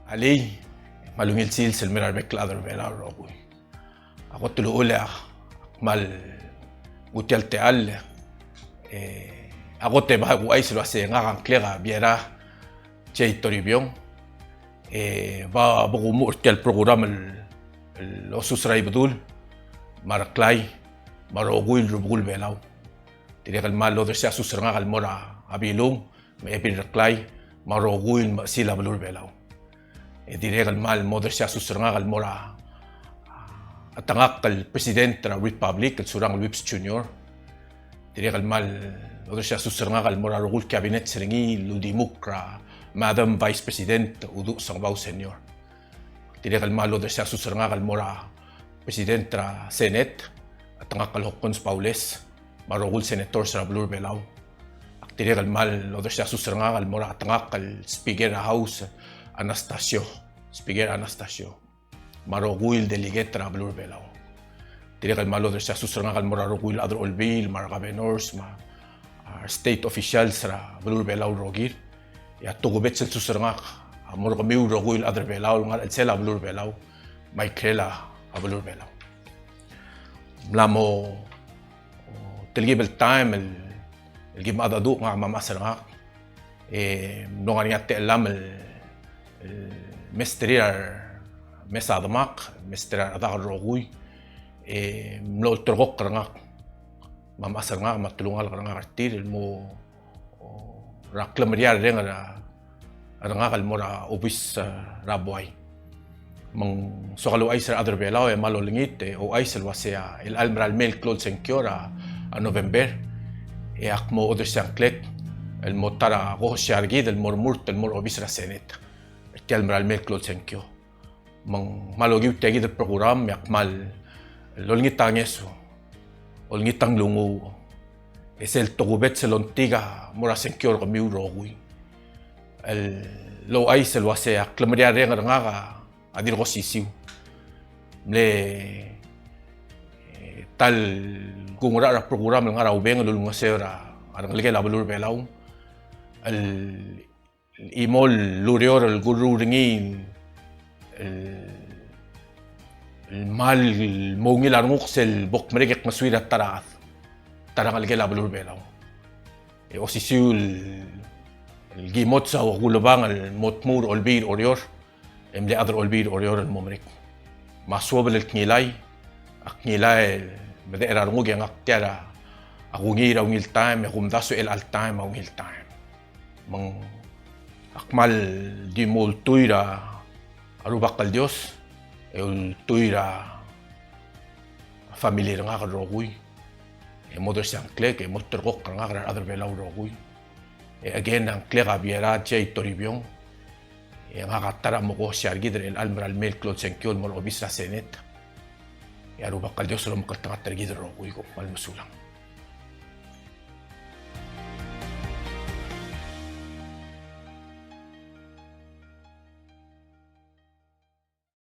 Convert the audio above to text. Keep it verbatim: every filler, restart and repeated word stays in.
Alii, me a ungil sils el mei er a rebek el chad er a Belau el rokui. A kot el uchul e ak kmal nguu tia el techall, e, a kot e bai kuchais el uase ngak a ngklek a Biera J. Toribiong, e, bai bo kumuchel er tia el program el, el osus er a Ibedul, me a Reklai, me a rokui el rubekul Belau. Dirrek el kmal odersii a sus er ngak el mo er a Bilung, me a Ebil Reklai, me a rokui el mechesil a beluu er a Belau. E dirrek el kmal odersii a sus er ngak el mo er a, a, chetengakl el President er a Republic, el Surangel Whipps Junior. Dirrek el kmal odersii a sus er ngak el mo er a rokui el cabinet er ngii el uldimukl er a Madam Vice President Uduch Sengebau Senior. Dirrek el kmal odersii a sus er ngak el mo er a President er a Senate, a chetengakl el Hokkons Baules, me a rokui el senators er a beluu er a Belau. Ak dirrek el kmal odersii a sus er ngak el mo er a chetengakl el Speaker er a House, Anastacio, Speaker Anastacio, me a rokui el delegate er a beluu er a Belau. Dirrek el kmal odersii a sus er ngak el mo er a rokui el chad er a Olbiil, me a re governors, me a, a, state officials er a beluu er a Belau el rokir. E a tokubets el sus er ngak a mo er kemiu el rokui el chad er a Belau el ngar er a chelsel a beluu er a Belau, me a ikrel a beluu er a Belau. Mla mo telkib el taem el, el kim mengedecheduch ngak me a mechas er ngak. E mlo ngar er ngii a techellam el, el mesterir a remes a demak, mesterir a rechedak el rokui. E mlo ulterekokl er ngak me a mechas er ngak me a telungalek er ngak er tir el mo er a klemeriarreng er a, er ngak el mo er a obis, eh, er a buai. Me ng soak el ouchais er a rechad er a Belau e kmal olengit e ouchais el uasei a, el chelecha el merael mei el klou el sengkio er a, a November, e ak mo odersii a ngklek el mo ta er a kuk osiar kid el mo remurt el mo er a obis er a Senate er tia el merael mei el klou el sengkio. Me ng kmal okiu tia kid el program, me ak kmal olengit a ngeso, olengit a nglunguuch. E sel tokubets el ongtik a mo er a sengkio er kemiu el rokui el ouchais el uasei a klemeriarreng er ngak a dirk osisiu. Mle, e, ta el kungerachel er a program el ngar er a Ubeng el ulengeseu er a rengelekel a beluu er a Belau el chimo el ureor el kuruul er ngii el, el kmal mo ungil a renguk sel bo kmerek e kngesuir a ta er a chad, ta er a ngelekel a beluu er a Belau. E osisiu el, el kimots a kulebang el mo tmuu er a Olbiil er Oreor, e mle chad er a Olbiil er Oreor el mo merek. Me a suobel el kngilai, a kngilai el medechel a renguk e ngak tia er a kungiil er a ungil taem, e kumdasu er chelecha el taem a ungil taem. Me ng ak kmal di mo ultuil er a Rubak el Dios, e ultuil er a family er ngak el rokui, e mo odersii a ngklek, e mo ulterekokl er ngak er a rechad er a Belau el rokui. E again, a ngklek a Biera J. Toribiong, e ngak a ta er a mo kuk osiar kid er chelecha el merael mei el klou el sengkio el mo er a obis er a Senate. E a Rubak el Dios a lomekngeltengat er kid el rokui, kom kmal mesulang.